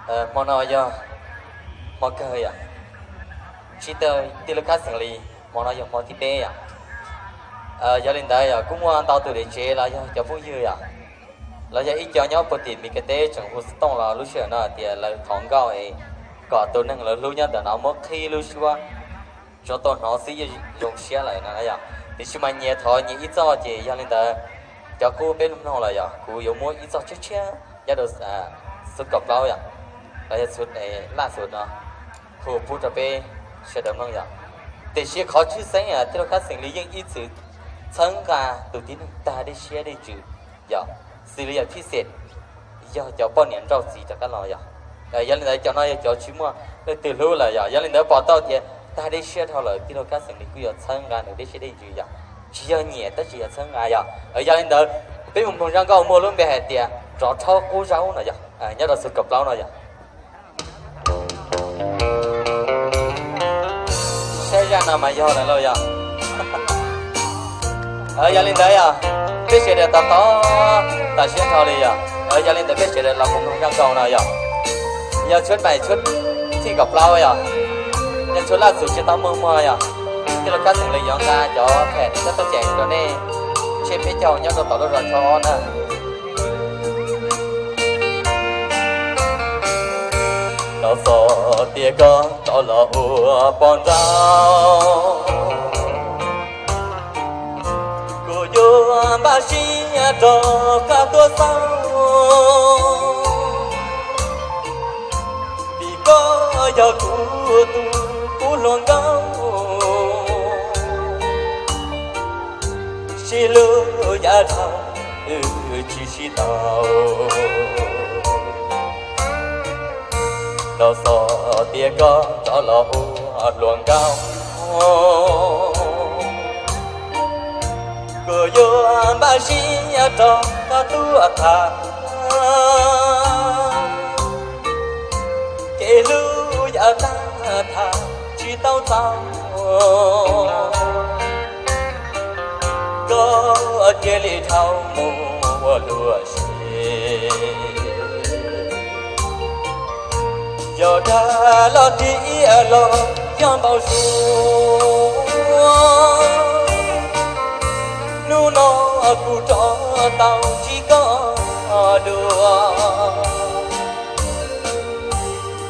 Hmo no yog hmo kawg yom, tsis tag tij laug Kab Xeem Lis, hmo no yog hmo thib peb yom. Yog li ntawd yog kuj muaj ntau tus niam tsev los yog cov phooj ywg yom, los yog ib co nyob puag tim Mes Kas teb tseem hu xov tooj los lub sij hawm no hais tias lawv thov nkauj es kom tus neeg lawv hlub nyob ntawm no muab qhib lub suab tso tuaj hnov xwb yeej zoo siab lawm no yom. Tiam sis mas nyias thov nyias ib txoj ces yog li ntawd cov qub peb lub mloog los yog kuv yuav muab ib txoj tshiab tshiab nyob rau xu kaum plaub yom, los yog laj xus no hu pub rau peb sawv daws mloog yom. Tiam sis qhov tshwj xeeb tij laug Kab Xeem Lis yeej ib txwm txhawb nqa tus tib neeg tag dej siab dej ntsws yom, xws li yog phij xej yog cov poj niam nrauj txiv rov qab los yom. Yog li ntawd cov no yog cov tsis muaj leej twg hlub lawm yom. Yog li ntawd pom tau tias tag dej siab dhau lawm tij laug Kab Xeem Lis kuj yuav txhawb nqa nws dej siab dej ntsws yom, tsis yog nyiam tab sis yog txhawb nqa yom. Yog li ntawd peb mus mloog zaj nkauj muaj lub npe hais tias Rov Rhaub Qub Zaub no yog nyob rau xu kaum plaub no yog. Saib zaj no mas yog lawm lauj yog. Yog li ntawd yog peb sawv daws to taub tas siab dhau li yog. Yog li ntawd peb sawv daws los mus mloog zaj nkauj no yog, yog tshuab mais tshuab thib kaum plaub yog, yog tshuab laj xus tsis tau muaj muag yog. Tij laug Kab Xeem Lis yuav nqa cov phem tab toj cem rau nej tshiab peb caug nyob rau tom lub zos Choj Ob na. Los xav tias koj rov los ua poj ntxoog, kuv yuav npaj siab rov qab tuaj xauj, vim koj yog kuv tus pub hluas nkauj, sib hlub yav dhau wb tsis sib tau. Los xav tias koj rov los ua hluas nkauj, kuv yuav npaj siab rov qab tuaj tham, kev hlub yav tag tham tsis tau txaus, koj cia li dhau mus ua luag sim. Yog dag los tiag los yog npau suav, hnub no kuv rov tau ntsib koj dua,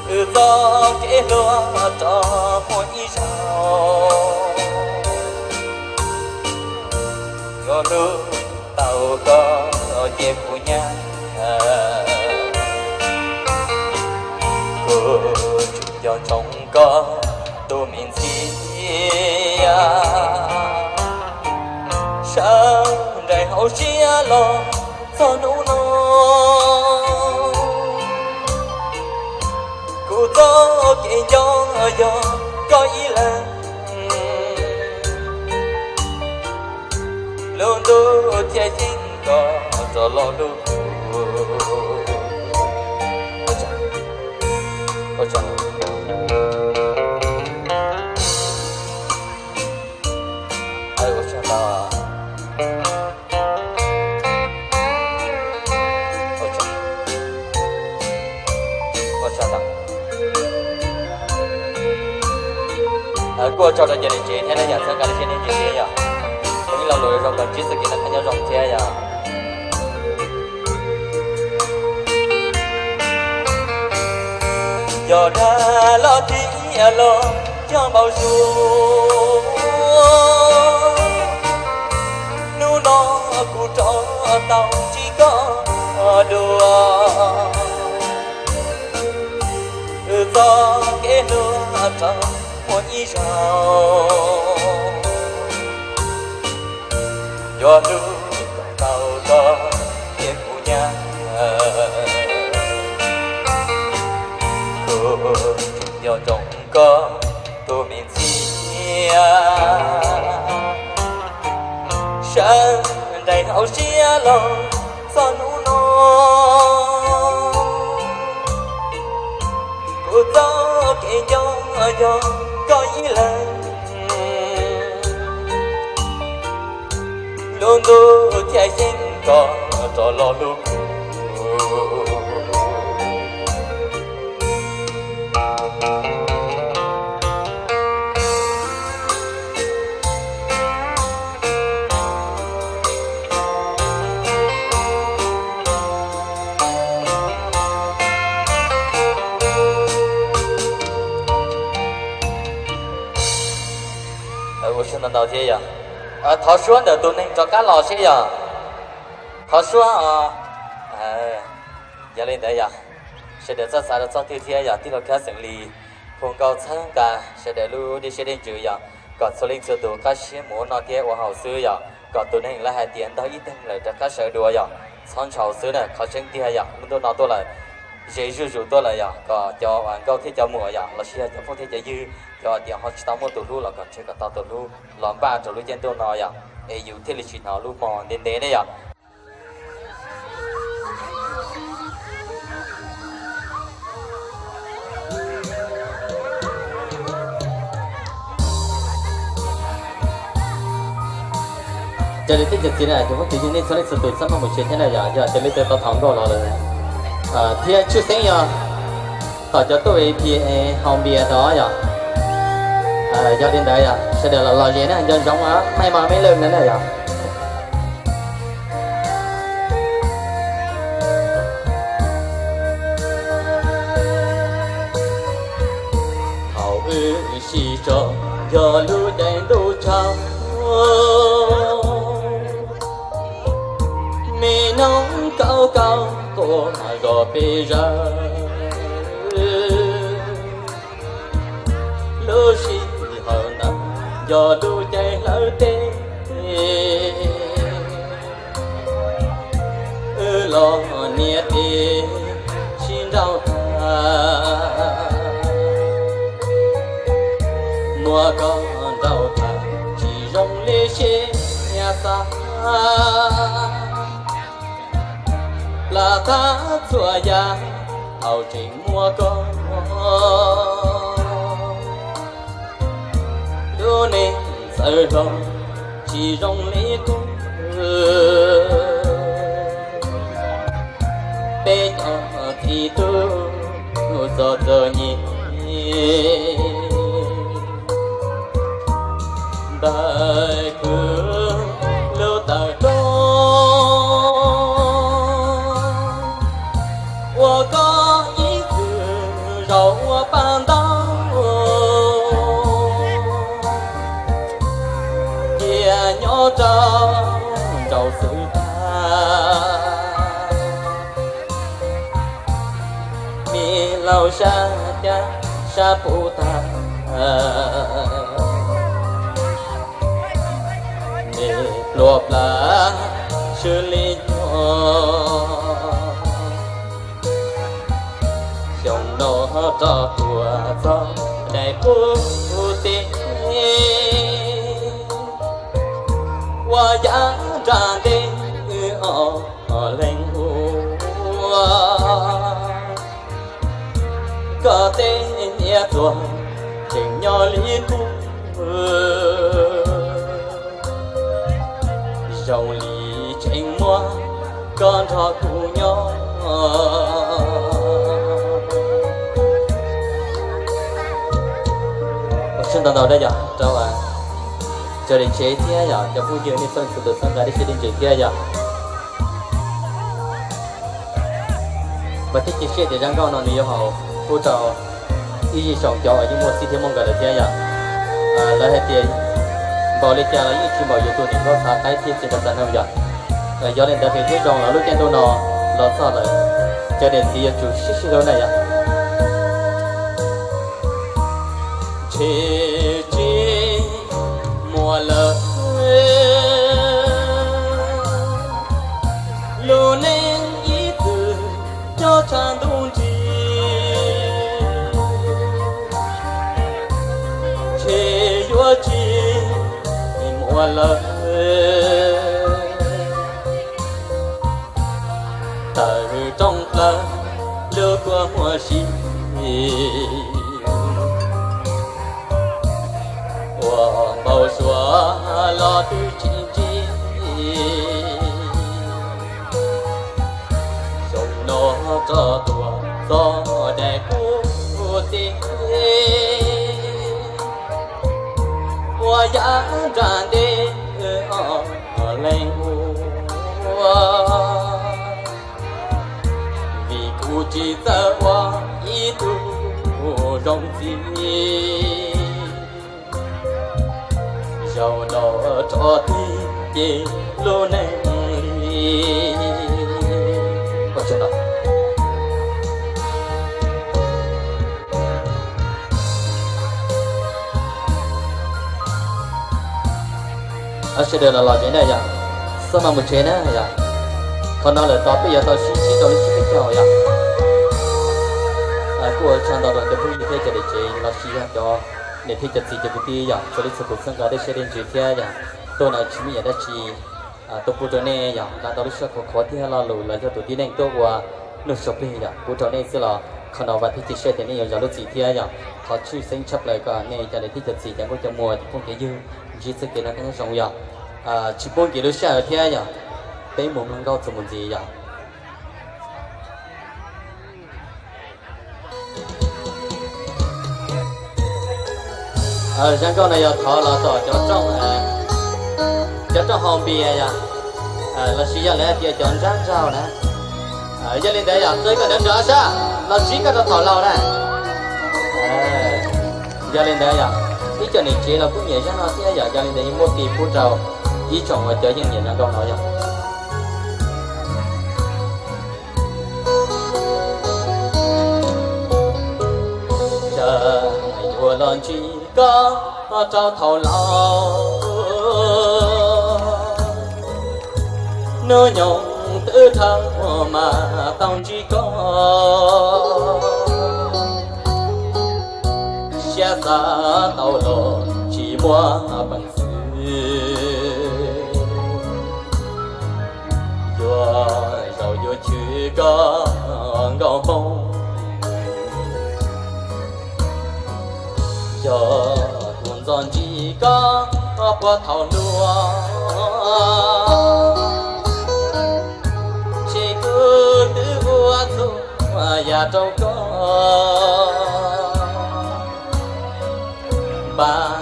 wb txoj kev hlub rov muaj ib zaug, yuav hlub tau koj ces kuv nyab, kuv tseem nco ntsoov koj tus me ntxhias, sawv nrees hauv siab los txog hnub no, kuv txoj kev nco yog koj ib leeg, lub ntuj thiaj yeej koj rov los hlub kuv. Kuj ua tsaug rau cov niam tsev thiab na yom, txhawb nqa lub siab nej ntsis thiab yom. Ib lo lus zoo kawg, ntsib txoj kev noj qab nyob zoo thiab yom. Yog dag los tiag los yog npau suav, hnub no kuv rov tau ntsib koj dua, wb txoj kev hlub rov muaj ib zaug, yuav hlub tau koj thiab kuv nyab, kuv nco ntsoov koj tus me ntxhias, sawv nrees hauv siab los txog hnub no, kuv txoj kev nco yog koj ib leeg, lub ntuj thiaj yeej koj rov los hlub kuv. Ntau ntau thiab yog, thov suab ntawm tus neeg rov qab los seb yog, thov suab os. Yog li ntawd yog, sawv daws txhob xav rau txoj twg thiab yog, tij laug Khab xeem Lis hu nkauj txhawb nqa sawv daws lub dej siab dej ntsws yog, kom txhua leej txhua tus qab siab mus ua noj thiab ua haus xwb yog, kom tus neeg lawv hais tias ntog ib teeg lawm rov qab sawv dua yog, txhob ntshai xwb na. Qhov tseeb tiag yog lub ntuj no tuaj lawm, ze zuj zus tuaj lawm yog, kom cov uas nkauj thiab cov muam yog los sis yog cov phooj thiab cov ywg, cov tias ho tsis tau muaj tus hlub los kom ntshe kom tau tus hlub los npaj rau lub caij ntuj no yog, es yus thiaj li tsis hnov lub hmo ntev ntev ne yog. Raws li tej cov txiv na, cov phooj cov ywg nej txhua leej txhua tus txhob maj mus tsev thiab na yog, yog cov leej twg tau thov nkauj los lawm thiab tshwj xeeb yog tom cov tuj V I P es haus npias tod yog. Yog li ntawd yog sawv daws los los ze na, nco ntsoov maj maj me leej na na yog. Thaum wb sib tso yog lub caij ntuj tshauv, me noog kaub kaub quaj zom pes zaws. Lub sij hawm ntawd yog lub caij hlawv teb, wb los niam teb sib nrauj tag, muab koj nrauj tag tsis zoo li siab xav. Plam tag txhua yam thaum tseem muaj koj, lub neej txawv hlo tsis zoo li qub. Peb cov txiv tub txom txom nyem, npawg kwv lub tawm roob, ua koj ib txwm zaum ua paj ntaub, cia nyob rau nraum xwb tag. Me laus sab caj sab pub tag, me pluas plas swb li nyuag. Xyoo no rov tuaj txog daim qub teb, ua yam nram ntej wb ob leeg ua. Koj tej niam txiv tseem nyob li qub, zoo li tseem muaj koj nrog kuv nyob. Ua tsaug ntau ntau rau yog rau cov niam tsev thiab yog cov phooj ywg nej txhua leej txhua tus txhawb nqa dej siab dej ntsws thiab yog. Mas thiab cia siab tias zaj nkauj no nws yuav haum pub rau ib zej xyoos cov uas yeej muaj txij thiab muaj nkawm lawm thiab yom. Lawv hais tias npaum li cas los yeej tsis npaum yus tus niam nkauj txhav qaib thiab txiv ntxawm txav noog yom. Yog li ntawd qhia thiab zoo los lub caij ntuj no los txog lawm, cov niam txiv yuav tsum sib sib hlub na yom. Ntshe tsis muaj lawm, lub neej ib txwm nyob tshav ntuj nrig, ntshe yuav tsis muaj lawm. Tawm rooj plaws lub kua muag si, ua npau suav los twb tsis ntsib. Xyoo no rov tuaj txog daim qub teb, ua yam nram ntej ob leeg ua. Vim kuv tsis txawj ua ib tug zoo txiv, Yau los rov tig ces lub neej li. Sawv daws los los tsev na yom, xub no mus tsev na yom. Qhov no lawm tod peb yuav tau sib ntsib rau lub sij hawm yom. Kuj ua tsaug ntau rau cov phooj ywg thiab cov niam tsev los sis yog cov niam thiab cov txiv cov kwv tij yom, txhua leej txhua tus txhawb nqa tej siab tej ntsws thiab yom. Tuaj no tsis muaj ib yam dab tsi tuaj pub rau nej yom, nqa tau lub siab khov kho thiab lo lus los yog tus tib neeg tuaj ua nuj sau plig yom, pub rau nej xwb los qhov no vam thiab cia siab tias nej yuav zam lub txim thiab yom. Thov tshwj xeeb tshaj plaws kom nej cov niam thiab cov txiv cov nkauj cov muam cov phooj cov ywg ntsib txoj kev noj qab nyob zoo yom. Tsis pub nkim lub sij hawm thiab yom, peb mus mloog nkauj txuas mus ntxiv yom. Zaj nkauj no yog thov los tom cov rooj, cov rooj haus npias yom, los sis yog lawv hais tias cov nrab nraug na. Yog li ntawd yom, txhawb koj nrov nrov sab los ntsib koj rau thaum laus na. Yog li ntawd yom, ib co niam tsev los kuj nyiam zaj no thiab yom, yog li ntawd yeej muaj tis pub rau ib tsoom uas cov yeej nyiam zaj nkauj no yom. Tsam yuav los ntsib koj rau thaum laus, hnub nyoog twb dhau mas tau ntsib koj. Siab xav tau los tsis muaj peev xwm, yuav zaum yuav chwv koj nkauj hmoob. Yog tus ntxov ntsib koj puag thaum hluas, ces kuv twb ua txhua yam rau koj, npaj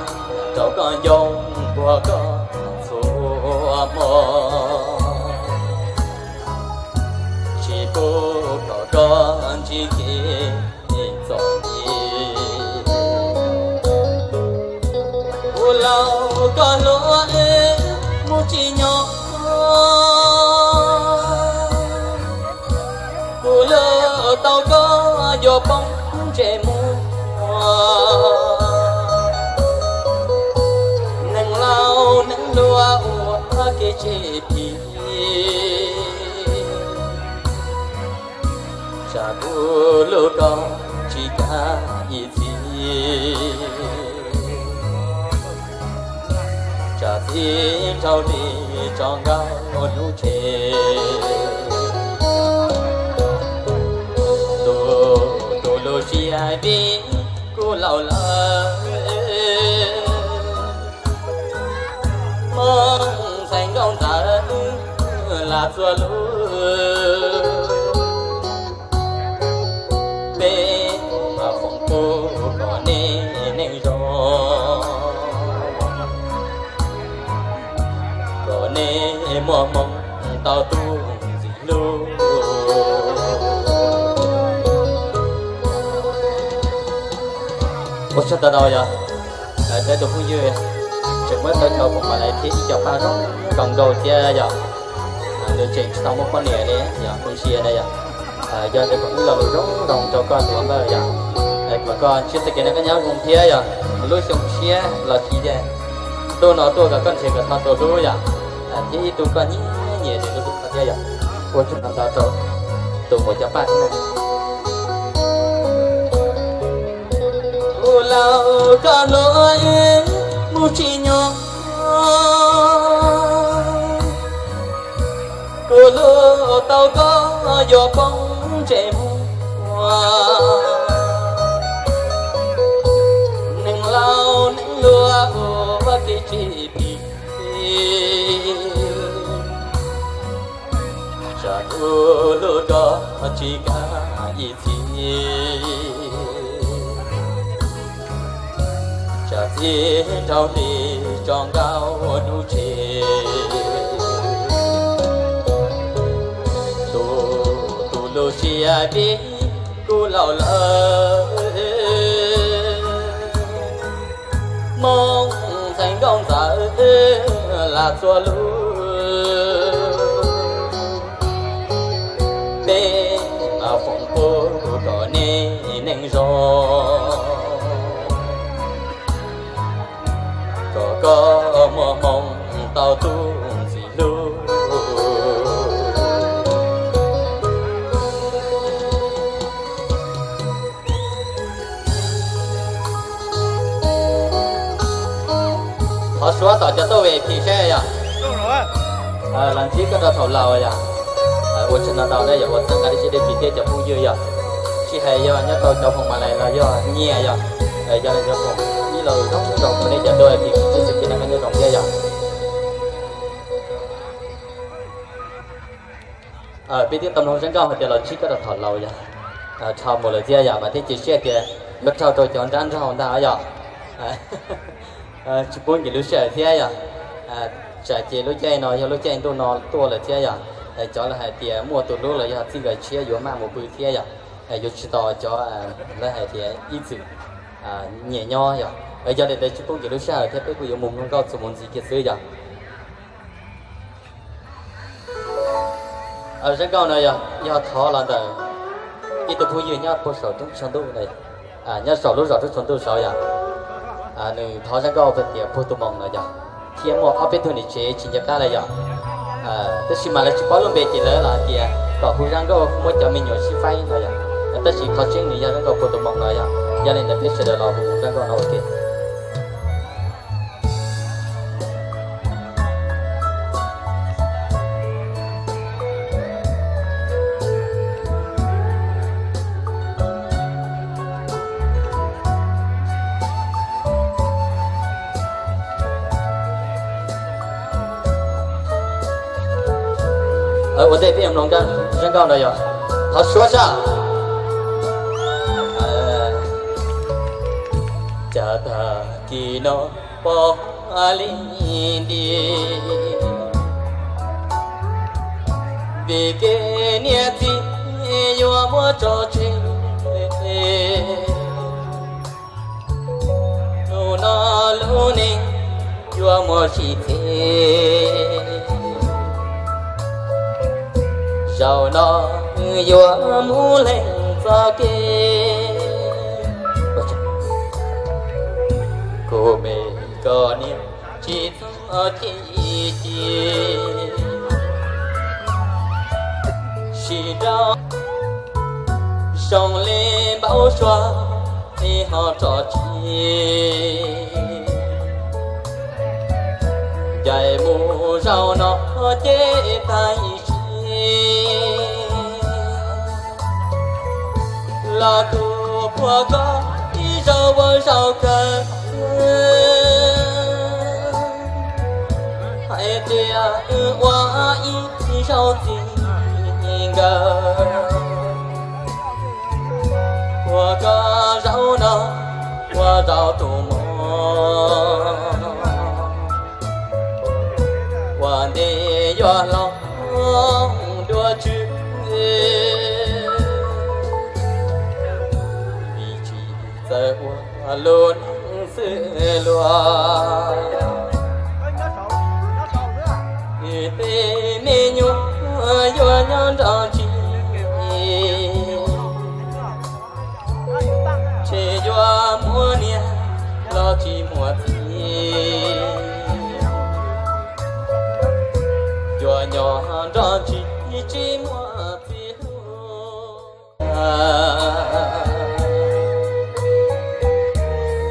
rau koj ncoo puag koj txhua hmo, tsis pub kom koj ntsib kev txom nyem. Kuv laus koj hlub wb mus tsim nyog, kuv hlub tau koj yuav poob ntsej muag. Neeg laus neeg hluas ua kev tsis phim, tsam kuv hlub koj tsis kav ib txhis, tsam txij dhau li tso nkauj hnub tshev. Tus tus lub siab vij kuj laus lawm, Hmoob ntxhais nkauj ntxawm lam txhua lub, peb foom pub kom nej neej zoo, kom nej muaj hmoo tau tus ntxim hlub. Ua tsaug ntau ntau yog, peb tus phooj ywg tseem muab tau cov foom pam lais thiab ib co paj zoo zoo nkauj thiab yog, nws tseem tsis tau muaj poj niam li yog phooj ywg na yog. Yog ntawd kom wb lo lus zoo zoo rau koj tus ua npawg yog, kom koj ntsib txoj kev noj qab nyob zoo thiab yog lub xyoo tshiab los sis ntuj no tuaj kom koj nrhiav kom tau tus hlub yog, thiab ib tug koj nyiam nyiam nws lub hlub koj thiab yog. Ua tsaug ntau ntau rau tus muam cov paj thiab na. Kuv laus koj hlub wb mus tsim nyog, kuv hlub tau koj yuav poob ntsej muag. Neeg laus neeg hluas ua kev tsis phim, tsam kuv hlub koj tsis kav ib txhis, tsam txij dhau li tso nkauj hnub tshev. Tus tus lub siab vij kuj laus lawm, Hmoob ntxhais Nkauj Ntxawm lam txhua lub, peb mas foom pub rau nej neej zoo, kom koj muaj hmoo tau tus txiv hlub. Thov suav tom cov tuaj V I P saib yog. Los ntsib koj rau thaum laus yog. Ua tsaug ntau ntau na yog ua txhawb nqa dej siab dej kis thiab cov phooj ywg yog. Tsis hais yog nyob rau cov foom mas lais los yog nyiaj yog. Yog li cov foom ib los zoo zoo rau nej cov tuaj V I P tsis xwm kis na koj nyob zoo thiab yog. Peb twb tau mloog Zab Nkauj hais tias los ntsib koj rau thaum laus yog. Rho mus lawm thiab yog mas thiab cia siab tias yuav raug rau cov nrab nraug ntag yog. Tsis pub nkim lub sij hawm thiab yog. Tsam ces lub caij no yog lub caij ntuj no tuaj lawm thiab yog. Cov lawv hais tias muaj tus hlub los yog txij nkawm tshiab yuav maj mus pw thiab yog. Yuav tsis tau cov lawv hais tias ib txwm nyiam nyob yog. Yog li ntawd tsis pub nkim lub sij hawm thiab peb kuj yuav mus mloog nkauj txuas mus ntxiv kiag xwb yog. Zab Nkauj no yog thov los ntawm ib tug phooj ywg nyob puag saum roob tsho ntuj, nyob saum lub zos roob tsho ntuj saud yog. Nws thov Zab Nkauj hais tias puag tus moos no yog, thiab muaj ob peb tug niam tsev tsis nco qab li yog. Tab sis mas lawv tsis paub lub npe ces lawv los hais tias kom hu Zab Nkauj muab cov me nyuam sib faib no yog. Tab sis qhov tseeb nws yog Zab Nkauj puag tus moos no yog. Yog li ntawd peb sawv daws los hu Zab Nkauj no ua ke. Ua ntej peb yuav mloog Zab Nkauj no yog thov suav sab. Cas tag kis no pom li nti, vim kev niam txiv yuav muab tso tseg. Hnub no lub neej yuav muaj sib txheeb, zaum no yuav mus leej txoj kev. Kuv me koj niam tsis txhob chim chim, sim nrog zoo li npau suav li ho tso tseg. Ncaim mus zaum no ces tag ib sim los kuv qhuas koj ib zaug ua zaum kawg, hais tias wb ua ib zaug txij nkawm. Qhuas koj zaum no ua zaum tus mos, ua ntej yuav hloov dua tswv, vim tsis txawj ua lub neej xwb luag. Tej me nyuam yuav nyob nrog tsis, tsis yuav muaj niam los tsis muaj txiv, yuav nyob nrog tsis, tsis muaj txiv hlub.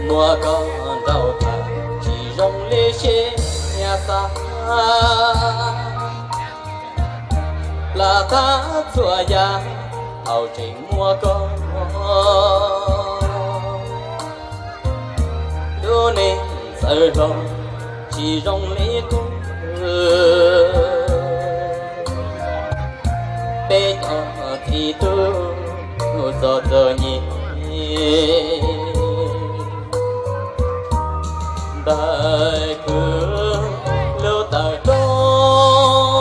Muaj koj nraum thav tsis zoo li siab xav, plam thab txhua yam thaum tseem muaj koj. Lub neej txawv hlo tsis zoo li qub, peb cov txiv tub txom txom nyem, ntawm kwv lub tawm roob,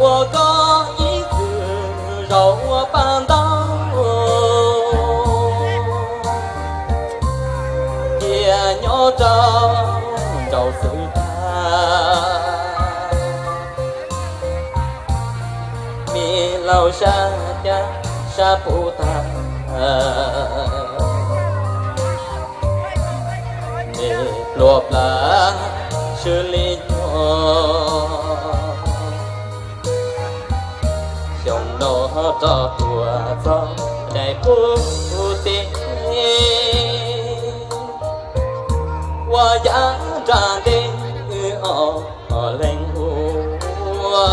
ua koj ib txwm zaum ua paj ntaub, cia Sab puv tag, me pluas plas swb li nyuag, xyoo no rov tuaj txog daim qub teb, ua yam nram ntej wb ob leeg ua.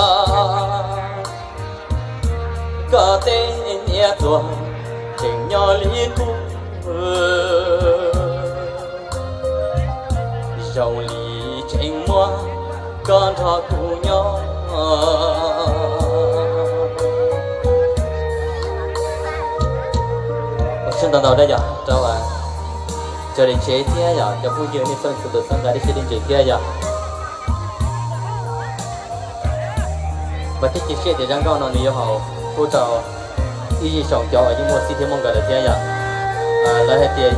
Koj tej niam txiv tseem nyob li qub, zoo li tseem muaj koj nrog kuv nyob. Ua tsaug ntau ntau rau yog rau cov niam tsev thiab yog cov phooj ywg nej txhua leej txhua tus txhawb nqa dej siab dej ntsws thiab yog. Mas thiab cia siab tias zaj nkauj no nws yuav haum pub rau ib zej zoo cov uas yeej muaj txij thiab muaj nkawm lawm thiab yom. Lawv hais tias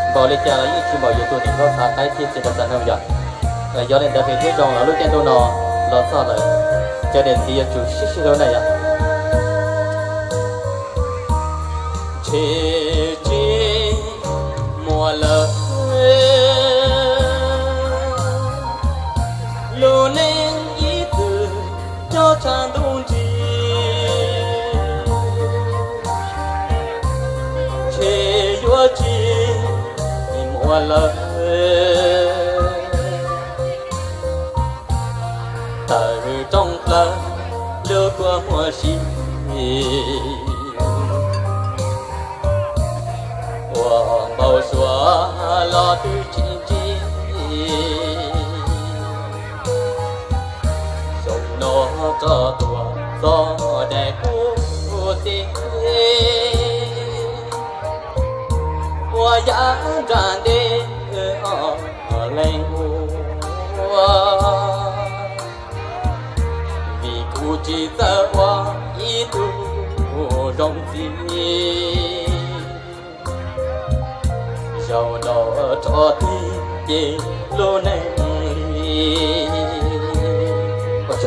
npaum li cas los yeej tsis npaum yus tus niam nkauj xav qaib thiab txiv nraug xav noog yom. Yog li ntawd pem thiab zoo los lub caij ntuj no los txog lawm, cov niam txiv yuav tsum sib sib hlub na yom. Ntshe tsis muaj lawm, lub neej ib txwm nyob tshav ntuj nrig, ntshe yuav tsis muaj lawm. Tawm rooj plaws lub kua muag si, ua npau suav los twb tsis ntsib. Xyoo no rov tuaj txog daim qub teb, ua yam nram ntej ob leeg ua. Vim kuv tsis txawj ua ib tug zoo txiv, zaum no rov tig ces lub neej li. Kuj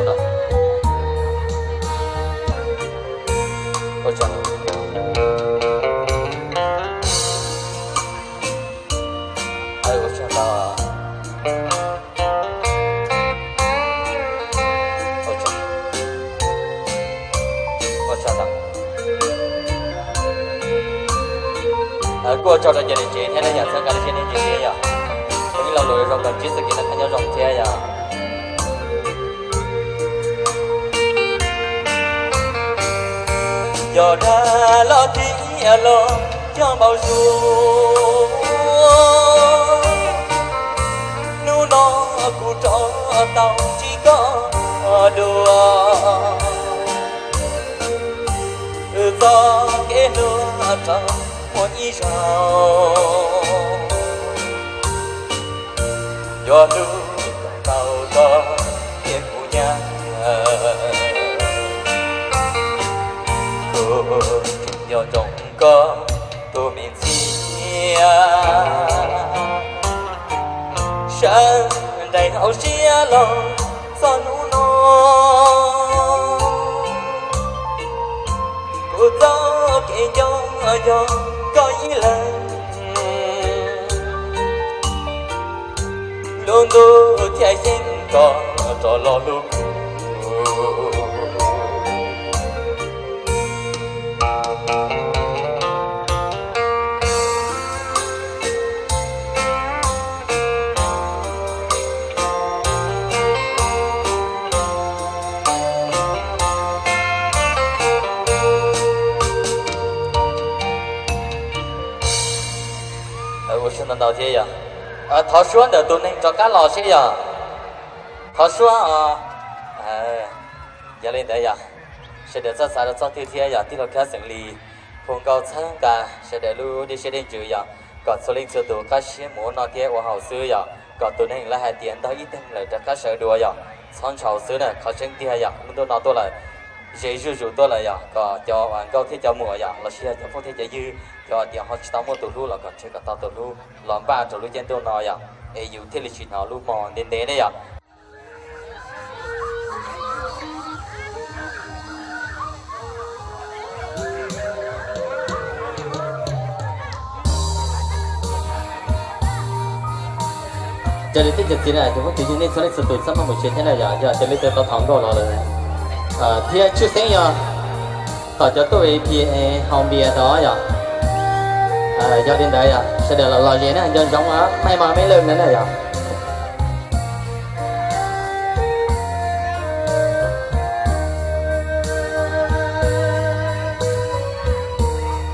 ua tsaug rau cov niam tsev thiab nej yom, txhawb nqa dej siab dej ntsws thiab yom. Ib lo lus zoo kom ntsib txoj kev noj qab nyob zoo thiab yom. Yog dag los thiaj los cog npau suav, hnub no kuv rov tau ntsib koj dua. Txoj kev hlub rov muaj ib zaug, yog hlub tau koj thiab kuv nyab, kuv tseem nco ntsoov koj tus me ntxhiab. Sawv daws hauv siab los txog hnub no, kuv txoj kev nco yog koj ib leeg. Lub ntuj thiaj yeej tos rov los hlub kuv. Ua tsaug ntau ntau thiab yog. Thov suab ntawm tus neeg rov qab los seb yog. Thov suab os. Yog li ntawd yog, sawv daws txhob xav rau txoj twg thiab yog, tij laug Khab Xeem Lis, Phu Nkauj txhawb nqa sawv daws lub dej siab dej ntsws yog, kom txhua leej txhua tus qab siab mus ua noj thiab ua haus xwb yog, kom tus neeg lawv hais tias ntog ib teeg lawm rov qab sawv dua yog, txhob ntshaus xwb na. Qhov tseeb tiag yog lub ntuj no tuaj lawm, ze zuj zus tuaj lawm yog, kom cov uas nkauj thiab cov muam yog los sis yog cov phooj thiab cov ywg, cov tias ho tsis tau muaj tus hlub los kom ntshe kom tau tus hlub los npaj rau lub caij ntuj no yog, es yus thiaj li tsis hnov lub hmo ntev ntev ne yog. Raws li tej cov txiv na, cov phooj ywg nej txhua leej txhua tus txhob maj mus tsev thiab na yom, yog cov leej twg tau thov nkauj los lawm. Thiab tshwj xeeb yog tom cov tuaj V I P hau npias tod yom. Yog li ntawd yog sawv daws los los ze na, nco ntsoov maj mam me lawm na yom.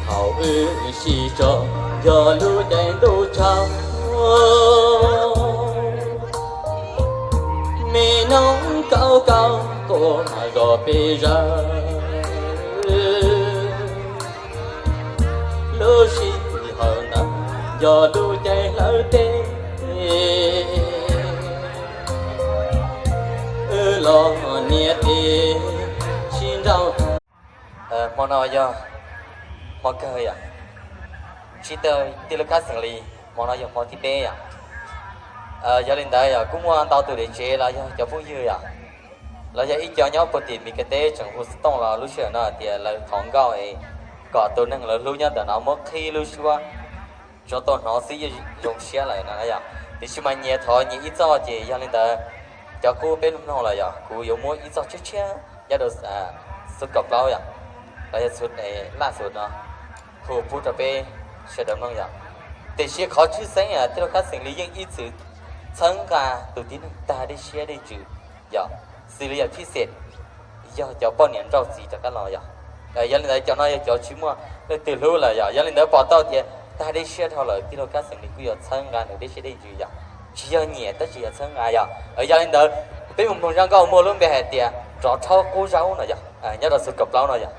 Thaum wb sib tso yog lub caij ntuj tshauv, me noog kaub kaub quaj zom pes zaws. Lub sij hawm ntawd yog lub caij hlawv teb, wb los niam teb sib nrauj. Hmo no yog hmo kawg yom, tsis tag tij laug Kab Xeem Lis, hmo no yog hmo thib peb yom. Yog li ntawd yog kuj muaj ntau tus niam tsev los yog cov phooj ywg yom, los yog ib co nyob puag tim Mes Kas teb tseem hu xov tooj los lub sij hawm no hais tias lawv thov nkauj es kom tus neeg lawv hlub nyob ntawm no muab qhib lub suab tso tuaj hnov xwb yeej zoo siab lawm no yom. Tiam sis mas nyias thov nyias ib txoj ces yog li ntawd cov qub peb mloog los yog kuv yuav muab ib txoj tshiab tshiab nyob rau xu kaum plaub yom, los yog laj xus no hu pub rau peb sawv daws mloog yom. Tiam sis qhov tshwj xeeb tij laug Kab Xeem Lis yeej ib txwm txhawb nqa tus tib neeg tag dej siab dej ntsws yom, xws li yog phij xej yog cov poj niam nrauj txiv rov qab los yom. Yog li ntawd cov no yog cov tsis muaj leej twg hlub lawm yom. Yog li ntawd pom tau tias tag dej siab dhau lawm tij laug Kab Xeem Lis kuj yuav txhawb nqa nws dej siab dej ntsws yom. Tsis yog nyiam tab sis yog txhawb nqa yom. Yog li ntawd peb mus mloog zaj nkauj muaj lub npe hais tias Rov Rhaub Qub Zaub no yom, nyob rau xu kaum plaub no yom.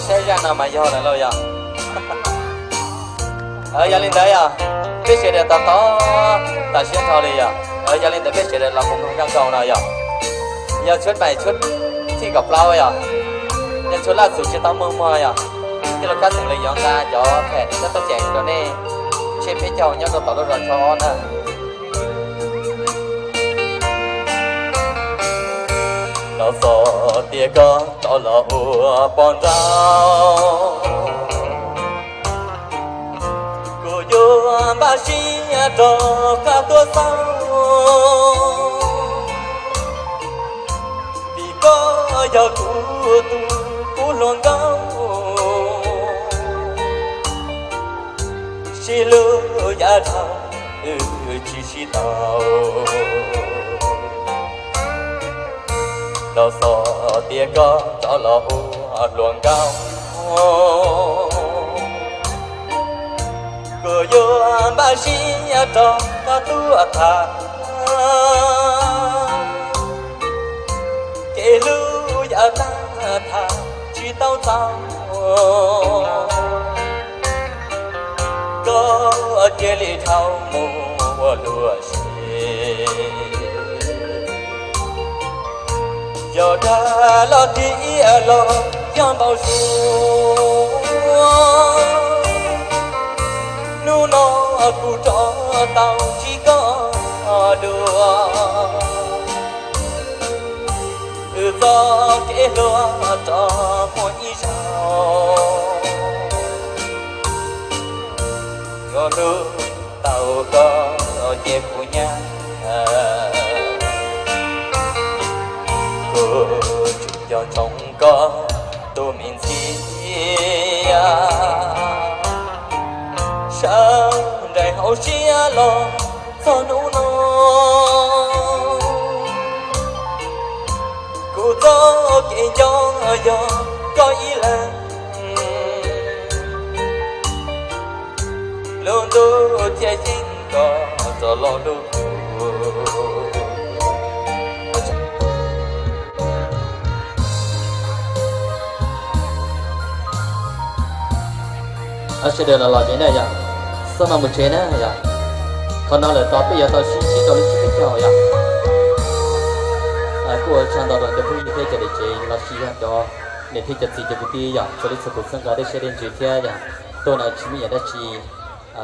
Saib zaj no mas yog lawm lauj yom. Yog li ntawd yog peb sawv daws tos tos tas siab dhau li yom. Yog li ntawd peb sawv daws los mus mloog zaj nkauj no yom. Yog tshuab mais tshuab thib kaum plaub yom, yog tshuab laj xus tsis tau muaj muag yom. Tij laug Kab Xeem Lis yuav nqa cov phem coj tuaj cem rau nej tshiab peb caug nyob rau tom lub zos Choj Ob na. Los xav tias koj rov los ua poj nrauj, kuv yuav npaj siab rov qab tuaj xauj, vim koj yog kuv tus kuv hluas nkauj, sib hlub yav dhau wb tsis sib tau. Los xav tias koj rov los ua hluas nkauj, kuv yuav npaj siab rov qab tuaj tham, kev hlub yav tag tham tsis tau txaus, koj cia li dhau mus ua luag si. Yog dag los tiag los yog npau suav, hnub no kuv rov tau ntsib koj dua, wb txoj kev hlub rov muaj ib zaug, yuav hlub tau koj ces kuv nyab, kuv tseem nco ntsoov koj tus me ntxhias, sawv nrees hauv siab los txog hnub no, kuv txoj kev nco yog koj ib leeg, lub ntuj thiaj yeej nto rov los hlub kuv. Sawv daws los los tsev na yom, xab mas mus tsev na yom. Qhov no lawm tod peb yuav tau sib ntsib rau lub tsib peb caug yom. Kuj ua tsaug ntau rau cov phooj ywg thiab cov niam tsev los sis yog cov niam thiab cov txiv cov kwv tij yom, txhua leej txhua tus txhawb nqa dej siab dej ntsws thiab yom. Tuaj no tsis muaj yam dab tsi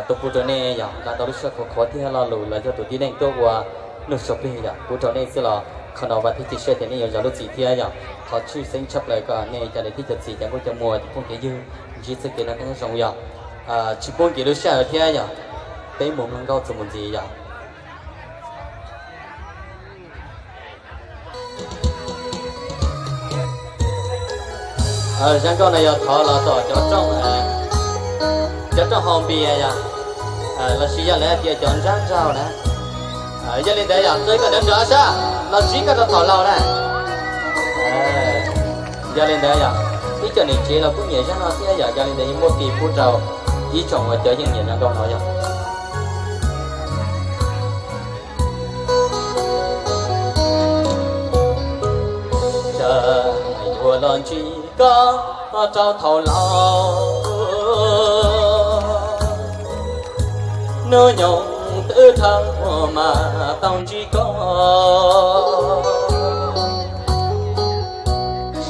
tuaj pub rau nej yom, nqa tau lub siab khov kho thiab lo lus los yog tus tib neeg tuaj ua luag suav plig yom, pub rau nej xwb los qhov no vam thiab cia siab tias nej yuav zov lub txim thiab yom. Qhov tshwj xeeb tshaj plaws kom nej cov niam thiab cov txiv cov nkauj cov muam cov phooj cov ywg ntsib txoj kev noj qab nyob zoo yom. Tsis pub nkim lub sij hawm thiab yog, peb mus mloog nkauj txuas mus ntxiv yog. Zaj nkauj no yog thov los tom cov rooj, cov rooj haus npias yog, los sis yog lawv hais tias cov ntsab nraug na. Yog li ntawd yog txawm koj nrov nrov sab los ntsib koj rau thaum laus na. Yog li ntawd yog ib co niam tsev los kuj nyiam zaj no thiab yog, yog li ntawd yeej muab tis pub rau ib tsoom uas cov yeej nyiam zaj nkauj no yog. Yuav los ntsib koj rau thaum laus, hnub nyoog twb dhau mas tau ntsib koj,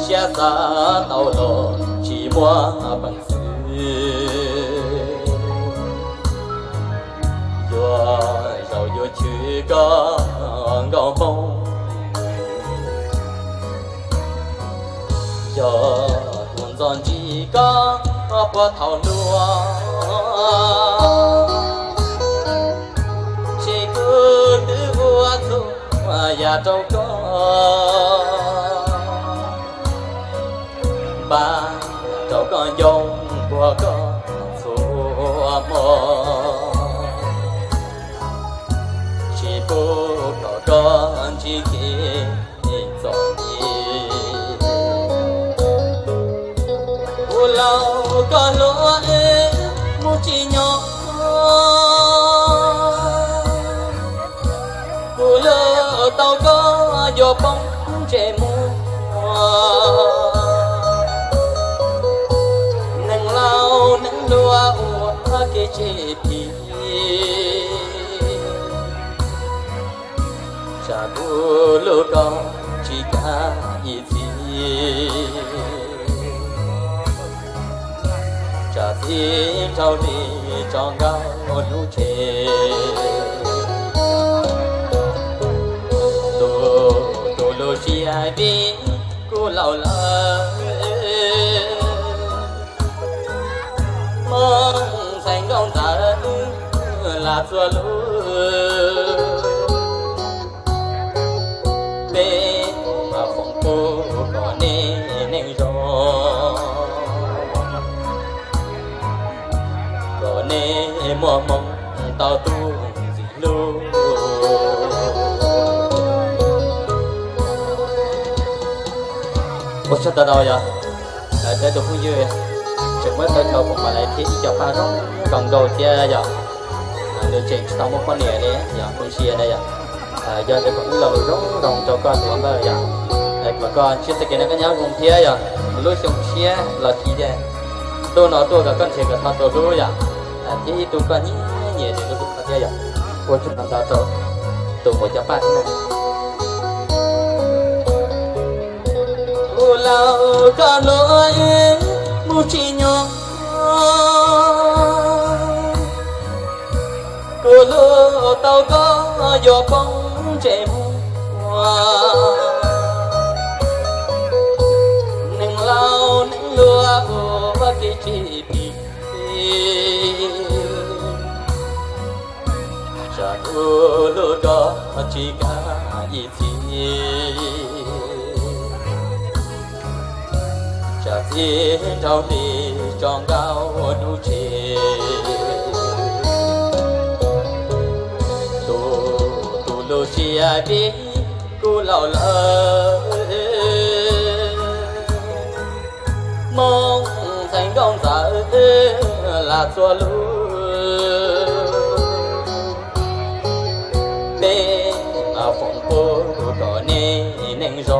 siab xav tau los tsis muaj peev xwm. Yuav zaum yuav chwv koj nkauj hmoob, yog kuv ntxov ntsib koj puag thaum hluas, ces kuv twb ua txhua yam rau koj, npaj rau koj ncoo puag koj txhua hmo, tsis pub kom koj ntsib kev txom nyem. Kuv laus koj hluas es mus tsim nyog, kuv hlub tau koj yuav poob ntsej muag. Neeg laus neeg hluas ua kev tsis phim, tsam kuv hlub koj tsis kav ib txhis, tsam txij dhau li tso nkauj hnub tshev. Tus, tus lub siab vim kuv laus lawm, Hmoob ntxhais nkauj ntxawm lam txhua lub, peb mas foom pub kom nej neej zoo, kom nej muaj hmoo tau tus ntxim hlub. Ua tsaug ntau ntau yog, peb tus phooj ywg tseem muab tau cov foom mas lais thiab ib co paj zoo zoo nkauj thiab yog, nws tseem tsis tau muaj poj niam li yog, kuv ntsia na yog, yog tias kom wb lo lus zoo zoo rau koj tus hluas npawg yog, kom koj ntsib txoj kev noj qab nyob zoo thiab yog, lub xyoo tshiab los sis tias ntuj no tuaj kom koj nrhiav kom tau tus hlub yog, thiab ib tug koj nyiam nyiam nws lub koj thiab yog. Ua tsaug ntau ntau rau tus muam cov paj thiab na. Kuv laus koj hluas es mus tsim nyog, kuv hlub tau koj yuav poob ntsej muag. Neeg laus neeg hluas ua kev tsis phim, tsam kuv hlub koj tsis kav ib txhis, tsam txij dhau hli tso nkauj hnub tshev. Tus, tus lub siab vim kuv laus lawm, Hmoob ntxhais nkauj ntxawm lam txhua lub, peb foom pub kom nej neej zoo,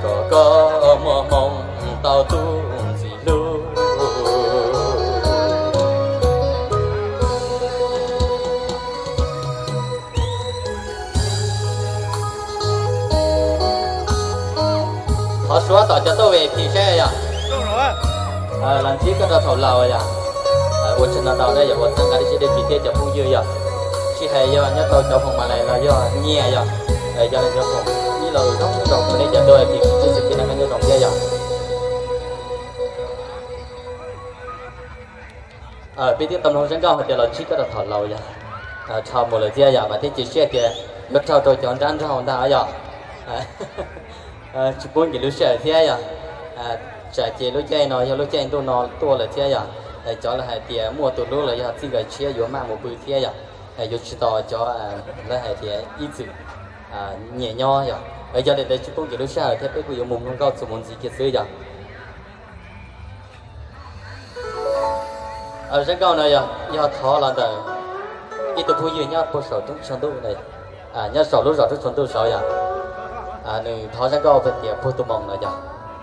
kom koj muaj hmoo tau tus ntxim hlub. Thov suav tom cov tuaj V I P saib yog, los ntsib koj rau thaum laus yog. Ua tsaug ntau ntau na yog, ua txhawb nqa ib sij dej tsis thiab cov phooj ywg yog, tsis hais yog nyob rau cov foom mas lais los yog nyiaj yog, yog li cov foom ib los zoo zoo rau nej cov tuaj V I P tsis txhua tus na, koj nyob zoo thiab yog. Peb twb tau mloog zaj nkauj hais tias los ntsib koj rau thaum laus yog, rho mus lawm thiab yog, mas thiab cia siab tias yuav raug rau cov nrab nraug ntag yog. Tsis pub nkim lub sij hawm thiab yog, tsam ces lub caij no yog lub caij ntuj no tuaj lawm thiab yog, cov lawv hais tias muaj tus hlub los yog txij nkawm tshiab yuav maj mus pw thiab yog, yuav tsis tau cov lawv hais tias ib txwm nyiam nyob yog. Yog li ntawd tsis pub nkim lub sij hawm thiab peb kuj yuav mus mloog nkauj txuas mus ntxiv kiag xwb yog. Zaj nkauj no yog, yog thov los ntawm ib tug phooj ywg nyob puag saum roob tsho ntuj, nyob saum lub zos roob tsho ntuj saud yog. Nws thov zaj nkauj hais tias puag tus moos no yog,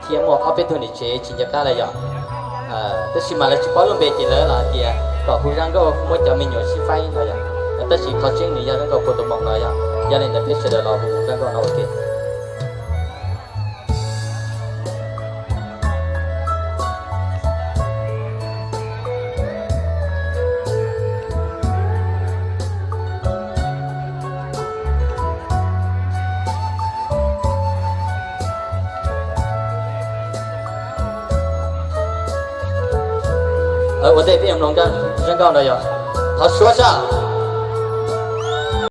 thiab muaj ob peb tug niam tsev tsis nco qab li yog, tab sis mas lawv tsis paub lub npe ces lawv los hais tias kom hu zaj nkauj muab cov me nyuam sib faib no yog, tab sis qhov tseeb nws yog zaj nkauj puag tus moos no yog. Yog li ntawd peb sawv daws los hu zaj nkauj no ua ke. Ua ntej peb yuav mloog zaj nkauj no yog, thov suab sab